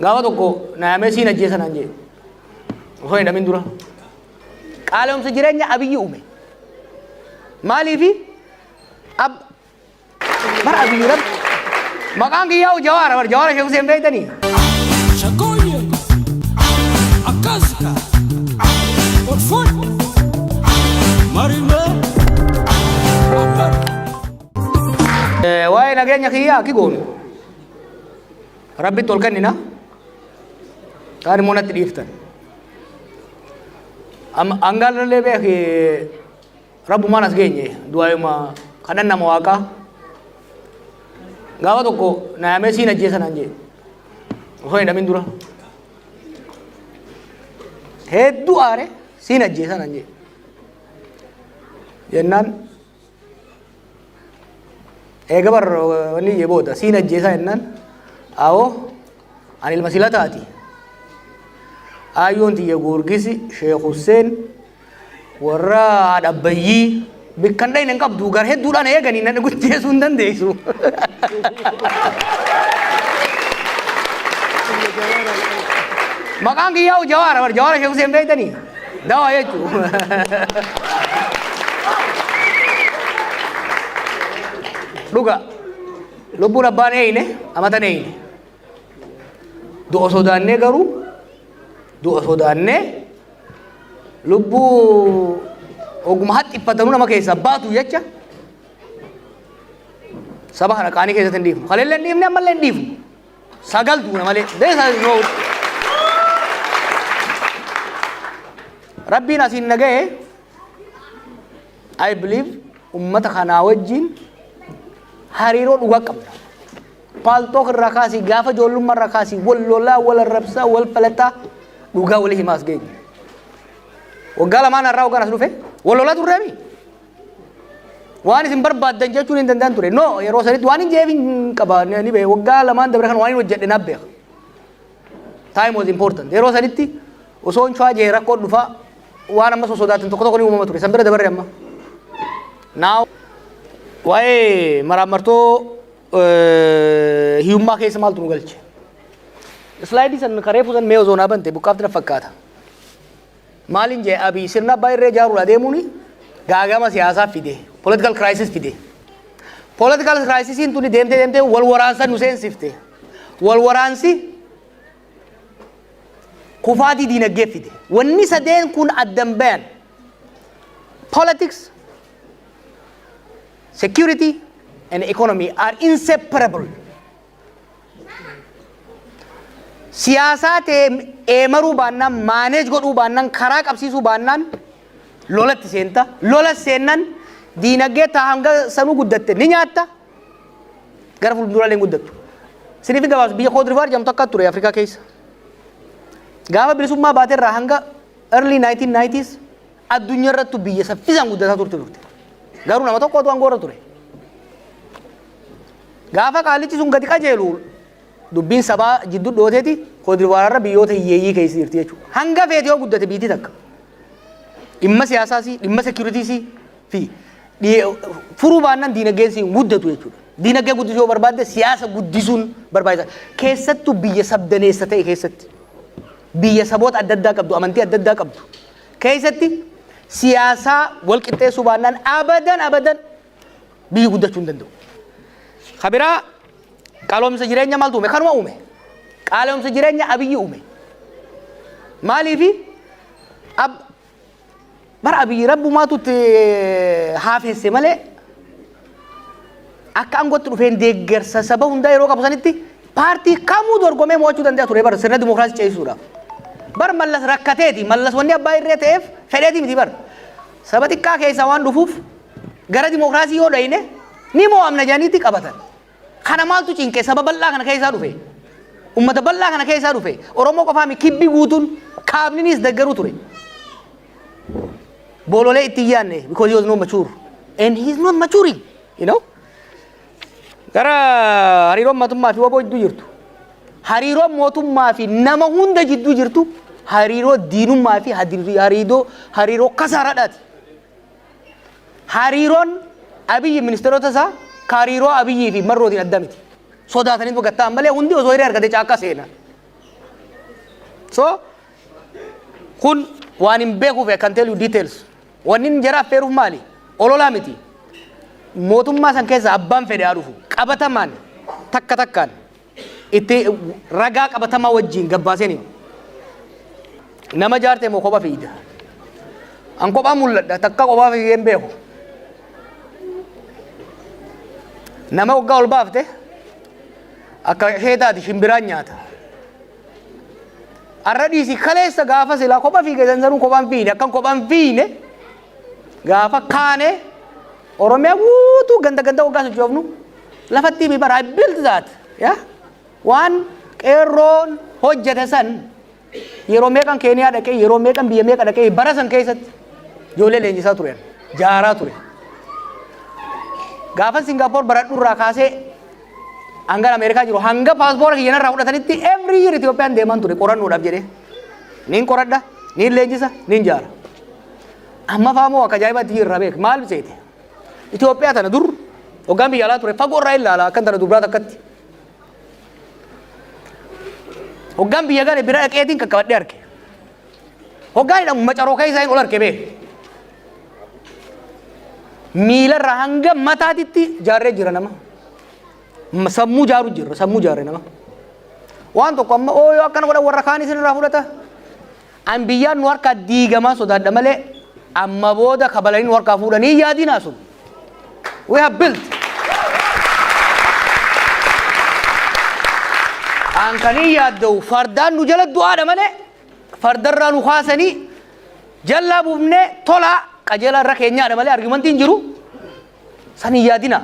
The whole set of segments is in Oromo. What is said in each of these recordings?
Gaafa tokko na yaamee siin ajjeesa naan jee. Osoo hin hidhamin dura. Qaala'umsa jireenya Abiyyi uume. Maaliifi ab bara Abiyyi rabbi maqaan kiyyaa Jawaara bar Jawaara Sheekh Hussein beektanii? Shaggooyyee akkas kaa ulfun marimee ambar. Waa'ee nageenya kiyyaa akki goonu. Rabbitti ol kennina. Kaan immoo natti dhiiftan. Amma hangaallee beeki rabbumaan as geenye du'aayuma kadhan nama waaqaa. Gaafa tokko na yaamee siin ajjeesa naan jee. Osoo hin hidhamin dura. Hedduu aare siin ajjeesa naan jee. Jennaan Eega bar wanni jee booda siin ajjeesaa jennaan awoo ani ilma silataati. Aayyoon tiyya Goorgisi Sheekh Husseen warra haadha abbayyii bikkan dhayne hin qabdu gar hedduudhaan eeganii nan gujjeesuu hin dandeessu. Maqaan kiyyaa Jawaara bar Jawaara Sheekh Husseen beektanii dawaa jechuu. Dhuga lubbuun abbaan eeyne amatan eeyne. Du'a sodaannee garuu du'a sodaannee lubbuu oguma haxxiffatanuu nama keessaa baatu jecha saba kana qaanii keessatti hin dhiifnu. Kaleellee hin dhiifne ammallee hin dhiifnu. Sagal duuna malee. This has no. Rabbiin asiin na ga'e I believe ummata kanaa wajjin hariiroo dhugaa qabna. Paaltook irraa kaasii gaafa ijoollummaa irraa kaasii wal lolaa wal arrabsaa wal falataa dhugaa walii himaa as geenye. Waggaa lamaan har'aa waggaan as dhufe wal lolaa turreemi. Waan isin barbaaddan jechuun hin danda'an ture. No, yeroo sanitti waan hin jeef hin qaba ni beeka. Waggaa lamaan dabre kan waan hin hojjedhe naaf beeka. Time was important. Yeroo sanitti osoo hin cuwaa jee rakkoon dhufaa waan amma sosodaatan tokko tokko ni uumama ture. San bira dabarre amma. Now waa'ee maraammartoo hiyyummaa keessa maaltu nu galche? Islaayidii san karee fuusan mee osoo naa bante buqqaafti na fakkaata. Maalin jee Abiy sirna abbaa irree ijaaruudha deemuuni gaagama siyaasaa fide. Political crisis fide. Political crisisiin tuni deemtee deemtee wal waraansa nu seensifte. Wal waraansi kufaatii diinagdee fide. Wanni sadeen kun addan bayan. Politics, security and economy are inseparable. Siyaasaa ta'e eemaruu baannaan, manage godhuu baannaan, karaa qabsiisuu baannaan lolatti seenta. Lola seennan diinagdee taa hanga sanuu guddatte ni nyaatta. Gara fuulduraalee hin guddattu. Siniif gabaabsa biyya Cote d'Ivoire jedhamtu akka ture Afrikaa keessa. Gaafa bilisummaa baateerraa hanga early 1990s addunyaa irrattu biyya saffisaan guddataa turte turte. Garuu nama tokkotu aangoo irra ture. Gaafa qaalichi sun gadi qajeelu dubbiin sabaa jidduu dhooteeti Cote d'Ivoire irra biyyoota hiyyeeyyii keessa jirti jechuudha. Hanga feete yoo guddate biitii takka. Dhimma siyaasaas, dhimma securityis fi furuu baannaan diinagdeen siin guddatu jechuudha. Diinagdee guddisuu yoo barbaadde siyaasa guddisuun barbaachisaadha. Keessattuu biyya sabdaneessa ta'e keessatti. Biyya saboota adda addaa qabdu, amantii adda addaa qabdu. Keessatti siyaasaa wal qixxeessuu baannaan abadan abadan biyyi guddachuu hin danda'u. Kabiraa qaaloomsa jireenya maaltu uume? Kanuma uume. Qaaloomsa jireenya Abiyyi uume. Maaliifi ab bara Abiyyi rabbumaatu itti haafesse malee akka aangootti dhufeen deeggarsa saba hundaa yeroo qabu sanitti paartii kamuu dorgomee mo'achuu danda'a ture bara sirna dimokiraasii ceesisuudhaaf. Bar Mallas rakkateeti. Mallas wanni abbaa irree ta'eef fedheeti miti bar. Saba xiqqaa keessaa waan dhufuuf gara dimokiraasii yoo dhayne ni mo'amna jedhaniiti qabatan. Kana maaltu cinqe saba bal'aa kana keessaa dhufe. Ummata bal'aa kana keessaa dhufe. Oromoo qofaa mi kibbi guutuun kaabninis deggeruu ture. Boololee itti hin yaadne because he was not mature. And he is not maturing. You know? Gara hariiroon mootummaa fi waboo jidduu jirtu. Hariiroon mootummaa fi nama hunda jidduu jirtu hariiroo diinummaa fi hariiroo kasaaraadhaati. Hariiroon Abiyyi ministeerota isaa ka hariiroo Abiyyii fi Marrootiin adda miti. Sodaatanii gatta'an malee hundi osoo hiree argate caakkaa seena. So kun waan hin beekuuf, I can tell you details. Wanni inni jara affeeruuf maali? Ololaa miti. Mootummaa san keessa abbaan fedhe haa dhufu. Qabatamaan takka takkaan itti ragaa qabatamaa wajjin gabbaaseen hima. Nama jaarte moo kopha fiigda? An kophaa mul'adha, takka kophaa fiigee hin beeku. Nama waggaa ol baafte akka ishee taati shimbiraan nyaata. Arra dhiisi, kaleessa gaafa silaa kopha fiige san sanuu kophaan fiine, akkan kophaan fiine gaafa kaane Oromiyaa guutuu ganda ganda waggaa sochoofnu lafatti himi bara. I built that, yeah? Waan qeerroon hojjete san yeroo meeqan Keeniyaa dhaqee, yeroo meeqan biyya meeqa dhaqee, bara san keessatti ijoollee leenjisaa turen, jaaraa ture. Gaafa Singaappoor baradhu irraa kaasee hanga Ameerikaa jiru, hanga paaspoora kiyya narraa fudhatanitti, every year Itoophiyaan deemaan ture qorannoodhaaf jedhee. Niin qoradha, niin leenjisa, niin jaara. Amma faamoo akka ajaa'ibaatti jirra, beek maal seete. Itoophiyaa tana dur hoggaan biyya alaa ture fagoo irraa ilaala, akkan tana dubraa takkatti. Hoggaan biyya gale bira dhaqeetiin qaqqabadhee arge. Hoggaan hidhamu macaroo keessaa hin ol arge beek. Miilarraa hanga mataatitti jaarree jira nama. Sammuu jaaru jirra, sammuu jaarre nama. Waan tokko amma ooyoo akkana godhan warra kaan isin irraa fudhata. An biyyaan nu harkaa diigamaa sodaadha malee amma booda kabalanii nu harkaa fuudhanii yaadinaa sun. We have built. An kan hin yaadda'u fardaan nu jala du'aadha malee fardarraa nu kaasanii jallaa buufnee tolaa qajeelaa irra keenyaadha malee argumentiin jiru san hin yaadina.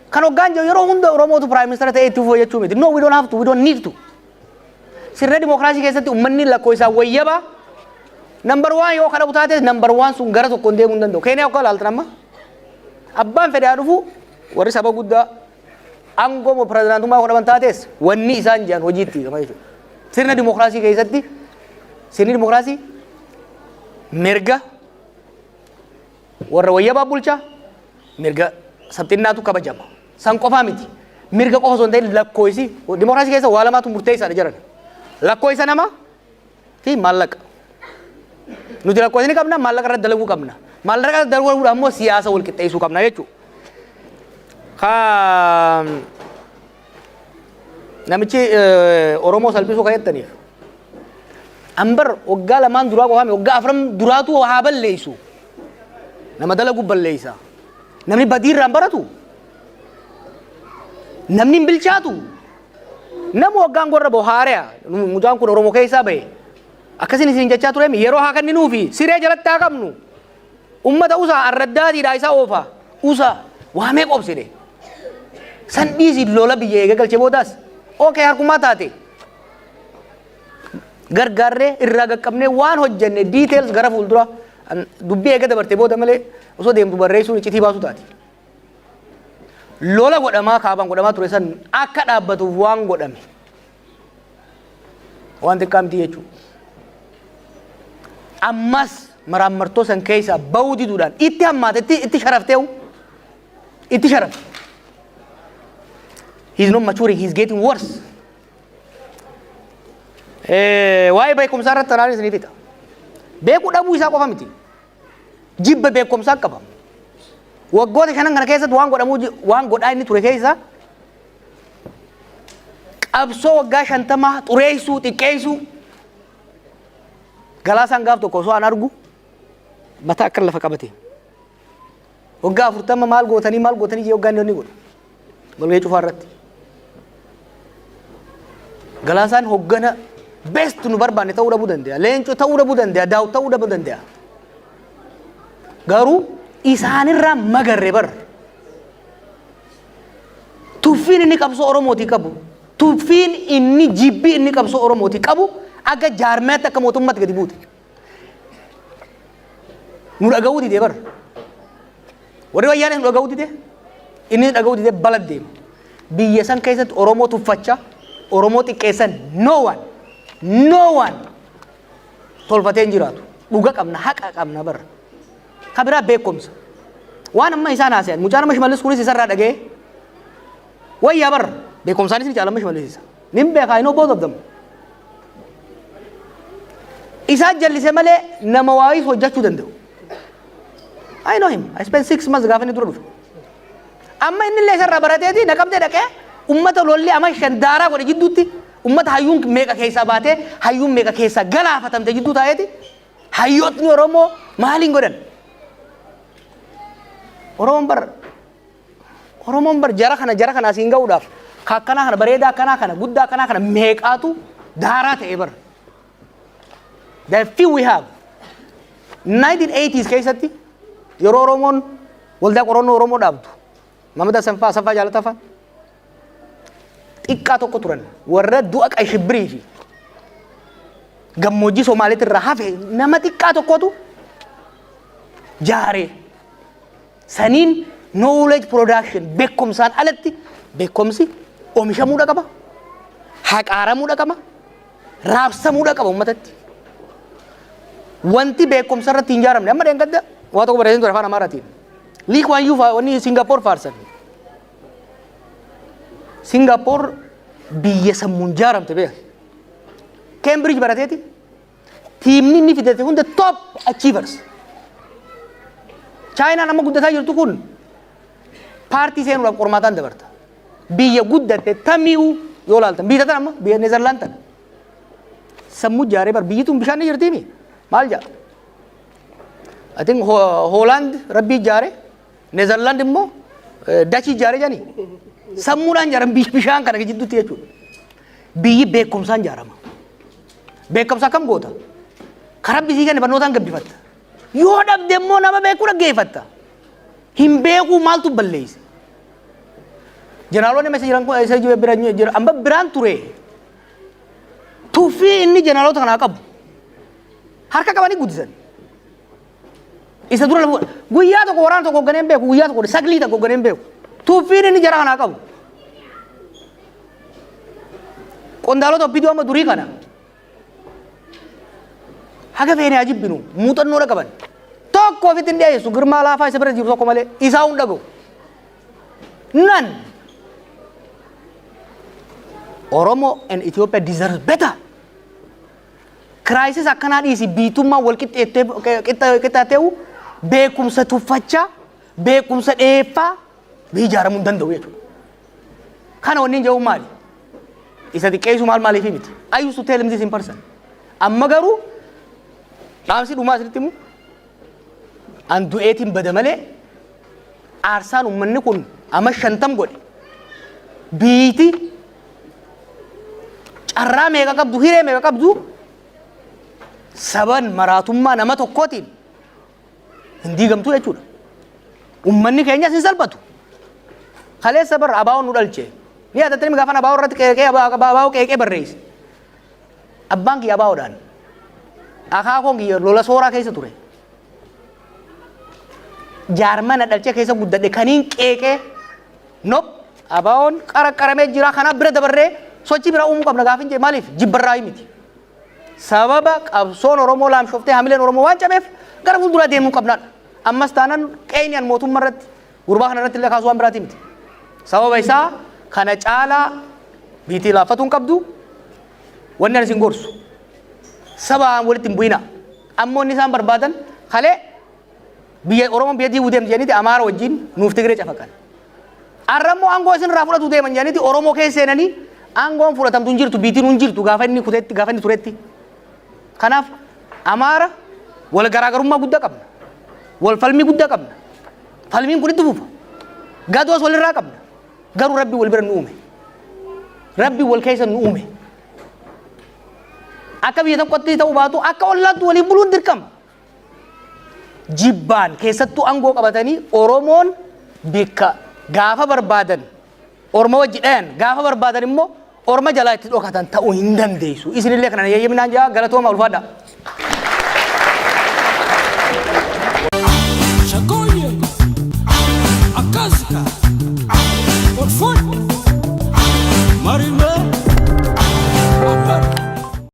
Kan hoggaan jiru yeroo hunda Oromootu prime minister ta'ee itti fufuu jechuu miti. No, we don't have to, we don't need to. Sirna dimookiraasii keessatti uummanni lakkoofsaan wayyaba number one yoo kadhabu taate, number one sun gara tokkoon deemuu hin danda'u. Keeniyaa akka ilaaltan amma abbaan fedhe haa dhufu, warri saba guddaa aangoo pirezidaantummaa godhaman taates wanni isaan jedhan hojiitti hiikama jechuudha. Sirna dimookiraasii keessatti, sirni dimookiraasii mirga warra wayyabaa bulchaa, mirga sabxinnaatu kabajama. San qofaa miti. Mirga qofa osoo hin ta'in lakkoofsi dimookiraasii keessa waa lamaatu murteessaadha jiran. Lakkoofsa namaa fi maallaqa. Nuti lakkoofsa ni qabna, maallaqa irratti dalaguu qabna. Maallaqa irratti dalaguudhaan immoo siyaasa wal qixxeessuu qabna jechuudha. Ka namichi Oromoo salphisuu kan jettaniif. Ambar waggaa 2n duraa qofaame, waggaa 4 duraatu haa balleessu. Nama dalagu balleessa. Namni badii irraa hin baratu. Namni hin bilchaatu. Nama waggaan gorra bahu haari'a. Mucaan kun Oromoo keessaa bahe. Akkasin isin jechaa tureemi, yeroo haa kenninuufi, siree jalatti haa qabnu. Ummata usaa arraddaatiidha isa oofa. Usaa waamee qobsine. San dhiisi, lola biyya eega galchee boodaas. Okay, harkumaa taate. Gargaarree irraa qaqqabnee waan hojjenne details gara fuuldura dubbii eega dabarte booda malee osoo deemtu barreessuun iccitii baasu taati. Lola godhamaa kaabaan godhamaa ture san akka dhaabbatuuf waan godhame waan xiqqaa miti jechuudha. Ammas maraammartoo san keessaa bahuu diduudhaan itti hammaate, itti sharafteewu, itti sharafte. He is not maturing, he is getting worse. Waa'ee beekumsaa irratti tanaan isinii fixa. Beekuu dhabuu isaa qofa miti. Jibba beekumsaa qaba. Waggoota 5n kana keessatti waan godhamuu waan godhaa inni ture keessa qabsoo waggaa 50 xureessuu, xiqqeessuu. Galaasaan gaaf tokko osoo an argu mataa akka lafa qabate. Waggaa 40 maal gootanii, maal gootanii jee waggaa inni godhu. Walgahii cufaa irratti. Galaasaan hoggana best nu barbaanne ta'uu dhabuu danda'a. Leencoo ta'uu dhabuu danda'a. Daawut ta'uu dhabuu danda'a. Garuu isaanirraa magarre bar. Tuffiin inni qabsoo Oromootii qabu, tuffiin inni jibbii inni qabsoo Oromootii qabu akka jaarmiyaatti, akka mootummaatti gadi buute. Nu dhaga'uu didee bar. Warri wayyaanee nu dhaga'uu didee, inni dhaga'uu didee bala deema. Biyya san keessatti Oromoo tuffachaa, Oromoo xiqqeessan no one, no one tolfatee hin jiraatu. Dhuga qabna, haqa qabna bara. Ka biraa beekumsa. Waan amma isaan haasayan, mucaan amma Shimallis kunis isarraa dhaga'ee wayyaa bara, beekumsaanis ni caala amma Shimallis isa. Nin beekaa, I know both of them. Isaan jallise malee nama waayis hojjechuu danda'u. I know him. I spent 6 months gaafa inni dura dhufe. Amma inni illee isarraa barateeti Naqamtee dhaqee ummata lolli ama 5 daaraa godhe jidduutti, ummata hayyuun meeqa keessaa baatee, hayyuun meeqa keessaa galaafatamte jidduu taa'eeti hayyootni Oromoo maaliin godhan? Oromoon bar jara kana asiin ga'uudhaaf ka akkanaa kana, bareedaa akkanaa kana, guddaa akkanaa kana meeqaatu daaraa ta'e bar. The few we have. 1980s keessatti yeroo Oromoon waldaa qorannoo Oromoo dhaabdu, Mamada Sanfaa, Asaffaa Jaalatafaa xiqqaa tokko turan, warra du'a qashibbirii fi gammoojjii Somaaliitti irraa hafe nama xiqqaa tokkotu jaaree saniin knowledge production, beekumsaan alatti beekumsi oomishamuudha qaba, haqaaramuudha qaba, raabsamuudha qaba uummatatti. Wanti beekumsa irratti hin ijaaramne, amma dheengadda waa tokko barreessin ture afaan Amaaraatiin. Lee Kuan Yew faa wanni Singaappoor faarsan. Singaappoor biyya sammuun ijaaramte beeka. Cambridge barateeti. Teamni inni fidate hunda top achievers. Chaayinaan amma guddataa jirtu kun paartii seenuudhaaf qormaataan dabarta. Biyya guddatte tamii'uu yoo laaltan, biyya tana amma biyya Neezerlaand tana. Sammuu ijaaree bar, biyyi tun bishaan ni jirtiimi. Maal jedha? I think Hoolaand rabbii ijaare, Neezerlaand immoo Dachii ijaare jedhani. Sammuudhaan ijaaran biyya bishaan kana jidduutti jechuudha. Biyyi beekumsaan ijaarama. Beekumsa akkam goota? Karaa bisii kenne barnootaan gabbifatta. Yoo dhabde immoo nama beekuu dhaggeeffatta. Hin beekuu maaltu balleesse? Jeneraaloonni isa jiran kun isa bira jira, amma biraan ture. Tuffii inni jeneraalota kanaa qabu harka qabanii guddisan. Isa dura lafa guyyaa tokko waraana tokko hoogganee hin beeku, guyyaa tokko saglii tokko hoogganee hin beeku. Tuffiin inni jara kanaa qabu. Qondaalota OPDO amma durii kana haga feene haa jibbinu, muuxannoodha qaban. Tokko ofitti hin dhiyeessu, Girmaa Laafaa isa bira jiru tokko malee isaa hun dhaga'u. Nan Oromo and Ethiopia deserves better. Crisis akkanaa dhiisi, biitummaa wal qixxaateewu, beekumsa tuffachaa, beekumsa dheeffaa biyyi ijaaramuu hin danda'u jechuudha. Kana wanni hin jedhu maali? Isa xiqqeessu maal maaliif miti? I used to tell him this in person. Amma garuu dhaamsi dhumaa asirratti himu, an du'eetiin bada malee aarsaan uummanni kun amma 50 godhe, biiti carraa meeqa qabdu, hiree meeqa qabdu, saban maraatummaa nama tokkootiin hin diigamtu jechuudha. Uummanni keenyas hin salphatu. Kaleessa bar abaa'oon nu dhalche. Ni yaadattanii gaafa abaa'oo irratti qeeqee, abaa'oo qeeqee barreesse. Abbaan kiyya abaa'oodhaan. Akaakoon kiyya lola sooraa keessa ture. Jaarmana dhalchee keessa guddadhe kaniin qeeqee, nop, abaa'oon qaraqqaramee jira, kanaaf bira dabarree sochii biraa uumuu qabna gaafin jee maaliif jibbarraa miti. Sababa qabsoon Oromoo laamshoftee hamileen Oromoo waan cabeef gara fuulduraa deemuu qabnaadha. Ammas taanaan qeeyni an mootummaa irratti, gurbaa kana irratti illee kaasuu waan biraatii miti. Sababa isaa kana caalaa biitii laaffatuu hin qabdu. Wanni ani isin gorsu, sabaan walitti hin bu'ina. Ammoo inni isaan barbaadan kalee biyya Oromoon biyya diiguu deemti jedhaniiti Amaara wajjin nuuf Tigree cafaqan. Arra immoo aangoo isin irraa fudhatu deeman jedhaniiti Oromoo keessa seenanii, aangoon fudhatamtu hin jirtu, biitiin hin jirtu gaafa inni kutetti, gaafa inni turetti. Kanaaf Amaara wal garaagarummaa guddaa qabna. Wal falmii guddaa qabna. Falmiin kun itti fufa. Gadoos walirraa qabna. Garuu Rabbi wal bira nu uume. Rabbi wal keessa nu uume. Akka biyya tokkotti ta'uu baatu, akka ollaatti waliin buluun dirqama. Jibbaan keessattuu aangoo qabatanii Oromoon bikka gaafa barbaadan Orma wajji dhayan, gaafa barbaadan immoo Orma jalaa itti dhokatan ta'uu hin dandeessu. Isinillee kana yayyaminaan jaa, galatooma, ulfaadha.